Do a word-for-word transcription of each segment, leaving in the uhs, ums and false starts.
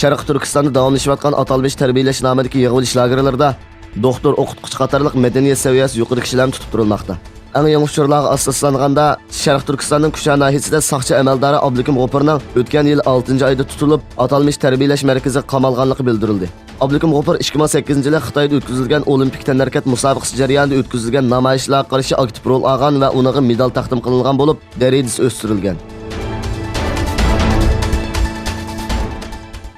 شەرقىي تۈركىستاندا داۋاملىشىۋاتقان ئاتالمىش تەربىيەلەش نامىدىكى يىغىۋېلىش لاگېرلىرىدا دوختۇر، ئوقۇتقۇچى قاتارلىق مەدەنىيەت سەۋىيەسى يۇقىرى كىشىلەرمۇ تۇتۇپ تۇرۇلماقتا. ئەڭ يېڭى ئۇچۇرلارغا ئاساسلانغاندا، شەرقىي تۈركىستاننىڭ كۇچا ناھىيەسىدە ساقچى ئەمەلدارى ئابلىكىم غوپۇرنىڭ ئۆتكەن يىل ئالتىنچى ئايدا تۇتۇلۇپ، ئاتالمىش تەربىيەلەش مەركىزىگە قامالغانلىقى بىلدۈرۈلدى. ئابلىكىم غوپۇر ئىككى مىڭ سەككىزىنچى يىلى خىتايدا ئۆتكۈزۈلگەن ئولىمپىك تەنھەرىكەت مۇسابىقىسى جەريانىدا ئۆتكۈزۈلگەن نامايىشلارغا قارشى ئاكتىپ رول ئالغان ۋە ئۇنىڭغا مېدال تەقدىم قىلىنغان بولۇپ، دەرىجىسى ئۆستۈرۈلگەن.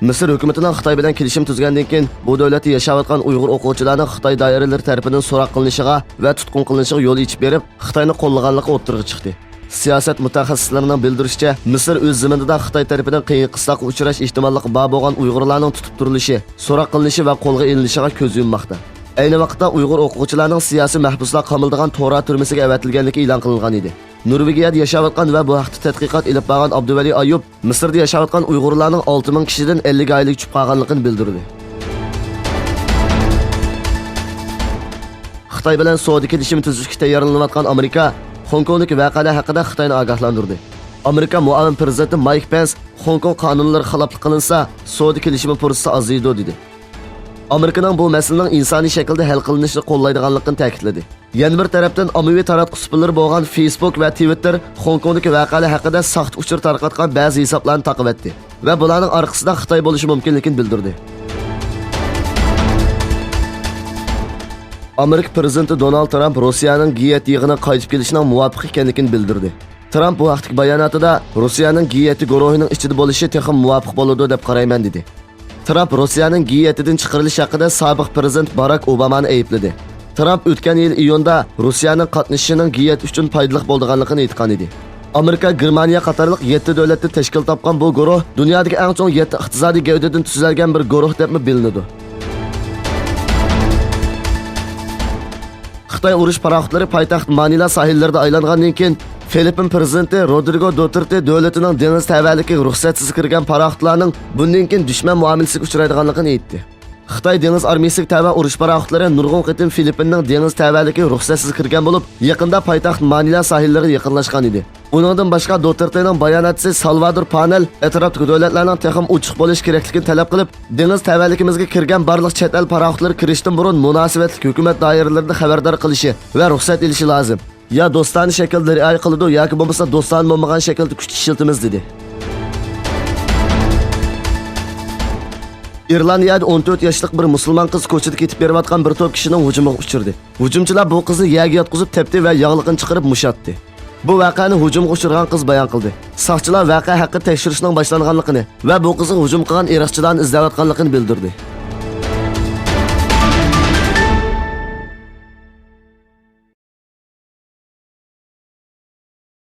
مىسىر ھۆكۈمىتىنىڭ خىتاي بىلەن كېلىشىم تۈزگەندىن كېيىن، بۇ دۆلەتتە ياشاۋاتقان ئۇيغۇر ئوقۇغۇچىلارنىڭ خىتاي دائىرىلىرى تەرىپىدىن سوراق قىلىنىشىغا ۋە تۇتقۇن قىلىنىشىغا يول ئېچىپ بېرىپ، خىتاينى قوللىغانلىقى ئوتتۇرىغا چىقتى. سىياسەت مۇتەخەسسىسلىرىنىڭ بىلدۈرۈشىچە، مىسىر ئۆز زېمىنىدا خىتاي تەرىپىدىن قىيىن قىستاققا ئۇچراش ئېھتىماللىقى بار بولغان ئۇيغۇرلارنىڭ تۇتۇپ تۇرۇلۇشى، سوراق قىلىنىشى ۋە قولغا ئېلىنىشىغا كۆز يۇمماقتا. ئەينى ۋاقىتتا ئۇيغۇر ئوقۇغۇچىلارنىڭ سىياسىي مەھبۇسلار قامىلىدىغان تورا تۈرمىسىگە ئەۋەتىلگەنلىكى ئېلان قىلىنغان ئىدى. نورۋېگىيەدە ياشاۋاتقان ۋە بۇ ھەقتە تەتقىقات ئېلىپ بارغان ئابدۇۋەلى ئايۇپ، مىسىردا ياشاۋاتقان ئۇيغۇرلارنىڭ ئالتە مىڭ كىشىدىن ئەللىك ئايلىق چۈشۈپ قالغانلىقىنى بىلدۈردى. خىتاي بىلەن سودا كېلىشىمى تۈزۈشكە تەييارلىنىۋاتقان ئامېرىكا خوڭكوڭدىكى ۋەقەلەر ھەققىدە خىتاينى ئاگاھلاندۇردى. ئامېرىكا مۇئاۋىن پىرېزىدېنتى مايك پېنس خوڭكوڭ قانۇنلىرىغا خىلاپلىق قىلىنسا، سودا كېلىشىمى پۇرسىتى ئازىيىدۇ، دېدى. ئامېرىكىنىڭ بۇ مەسىلىنىڭ ئىنسانىي شەكىلدە ھەل قىلىنىشىنى قوللايدىغانلىقىنى تەكىتلىدى. يەنە بىر تەرەپتىن، ئاممىۋى تاراتقۇ سۇپىلىرى بولغان فېيسبۇك ۋە تىۋىتتېر خوڭكوڭدىكى ۋەقەلەر ھەققىدە ساختا ئۇچۇر تارقاتقان بەزى ھېسابلارنى تاقىۋەتتى ۋە بۇلارنىڭ ئارقىسىدا خىتاي بولۇشى مۇمكىنلىكىنى بىلدۈردى. ئامېرىكا پىرېزىدېنتى دونالد ترامپ روسىيەنىڭ گى يەتتە يىغىنىغا قايتىپ كېلىشىنىڭ مۇۋاپىق ئىكەنلىكىنى بىلدۈردى. ترامپ بۇ ھەقتىكى باياناتىدا، روسىيەنىڭ گى يەتتە گۇرۇھىنىڭ ئىچىدە بولۇشى تېخىمۇ مۇۋاپىق بولىدۇ دەپ قارايمەن، دېدى. ترامپ روسىيەنىڭ گى يەتتىدىن چىقىرىلىش ھەققىدە سابىق پىرېزىدېنت باراك ئوبامانى ئەيىبلىدى. ترامپ ئۆتكەن يىل ئىيۇندا روسىيەنىڭ قاتنىشىشىنىڭ گى يەتتە ئۈچۈن پايدىلىق بولىدىغانلىقىنى ئېيتقان ئىدى. ئامېرىكا، گېرمانىيە قاتارلىق يەتتە دۆلەتتىن تەشكىل تاپقان بۇ گۇرۇھ دۇنيادىكى ئەڭ چوڭ يەتتە ئىقتىسادىي گەۋدىدىن تۈزۈلگەن بىر گۇرۇھ دەپمۇ بىلىنىدۇ. خىتاي ئۇرۇش پاراخوتلىرى پايتەخت مانىلا ساھىللىرىدا ئايلانغاندىن كېيىن، فىلىپپىن پىرېزىدېنتى رودرىگو دوتېرتې دۆلىتىنىڭ دېڭىز تەۋەلىكىگە رۇخسەتسىز كىرگەن پاراخوتلارنىڭ بۇندىن كېيىن دۈشمەن مۇئامىلىسىگە ئۇچرايدىغانلىقىنى ئېيتتى. خىتاي دېڭىز ئارمىيىسىگە تەۋە ئۇرۇش پاراخوتلىرى نۇرغۇن قېتىم فىلىپپىننىڭ دېڭىز تەۋەلىكىگە رۇخسەتسىز كىرگەن بولۇپ، يېقىندا پايتەخت مانىلا ساھىللىرىغا يېقىنلاشقان ئىدى. ئۇنىڭدىن باشقا، دوتېرتېنىڭ باياناتچىسى سالۋادور پانېل ئەتراپتىكى دۆلەتلەرنىڭ تېخىمۇ ئوچۇق بولۇشى كېرەكلىكىنى تەلەپ قىلىپ، دېڭىز تەۋەلىكىمىزگە كىرگەن بارلىق چەت ئەل پاراخوتلىرى كىرىشتىن بۇرۇن مۇناسىۋەتلىك ھۆكۈمەت دائىرىلىرىنى خەۋەردار قىلىشى ۋە رۇخسەت ئېلىشى لازىم. يا دوستانە شەكىلدە رىئايە قىلىدۇ، ياكى بولمىسا دوستانە بولمىغان شەكىلدە كۈچ ئىشلىتىمىز، دېدى. ئىرلاندىيەدە ئون تۆت ياشلىق بىر مۇسۇلمان قىز كوچىدا كېتىپ بېرىۋاتقان بىر توپ كىشىنىڭ ھۇجۇمىغا ئۇچرىدى. ھۇجۇمچىلار بۇ قىزنى يەرگە ياتقۇزۇپ تەپتى ۋە ياغلىقىنى چىقىرىپ مۇشاتتى. بۇ ۋەقەنى ھۇجۇمغا ئۇچرىغان قىز بايان قىلدى. ساقچىلار ۋەقە ھەققىدە تەكشۈرۈشنىڭ باشلانغانلىقىنى ۋە بۇ قىزغا ھۇجۇم قىلغان ئېرىقچىلارنى ئىزدەۋاتقانلىقىنى بىلدۈردى.